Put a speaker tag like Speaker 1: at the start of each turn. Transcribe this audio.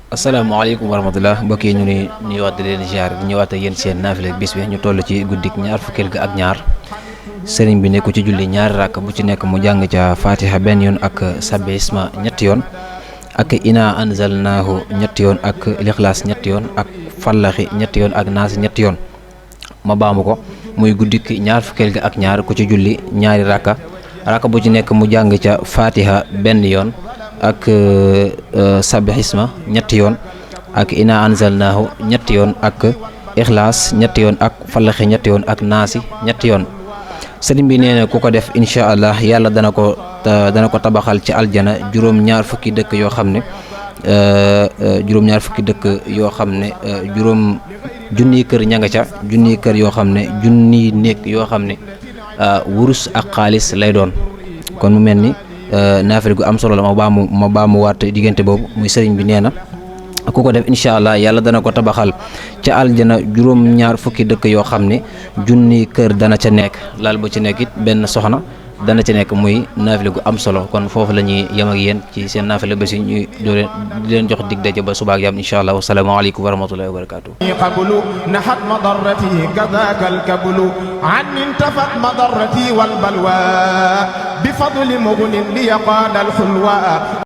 Speaker 1: asalaamaaleykum wa rahmatulah mbokk yi ñu ngi nuyuwaat di leen ziar di ñëwaat ak yéen seen naafila bis bi ñu toll ci guddik ñaar fukkeel ga ak ñaar sëriñ bi nekku ci julli ñaari rakk bu ci nekk mu jàng ca fatiha benn yoon ak sabbi isma ñetti yoon ak ina anzalnaahu ñetti yoon ak lixlaas ñetti yoon ak fallaxi ñetti yoon ak naasi ñetti yoon ma baamu ko muy guddik ñaar fukkeel ga ak ñaar ku ci julli ñaari rakka bu ci nekk mu jàng ca fatiha benn yoon ak sabbixisma ñetti yoon ak ina anzalnaahu ñetti yoon ak ixlaas ñetti yoon ak fallaxi ñetti yoon ak naasi ñetti yoon sëriñ bi nee na ku ko def incha allah yàlla dana ko tabaxal ci aljana juróom-ñaar fukki dëkk yoo xam ne juróom junniy kër ña nga ca junniy kër yoo xam ne junniy néeg yoo xam ne wurus ak xaalis lay doon kon mu mel ni naafila gu am solo la ma baamu waat diggante boobu muy sëriñ bi nee na ku ko def incha allah yàlla dana ko tabaxal ca aljana juróom-ñaar fukki dëkk yoo xam ne junni kër dana ca nekk laal bu ci nekk it benn soxna dana ca nekk muy naafila gu am solo kon foofu la ñuy yem ak yéen ci seen naafila ba si ñuy di leen jox dig daje ba subaak yam incha allah wasalaamaaleykum wa rahmatullahi wa barakatuh
Speaker 2: qablu nahat madarrati kadaka alkablu an intafat madarrati walbalwa bifadli mughnin li yaqada alxulwa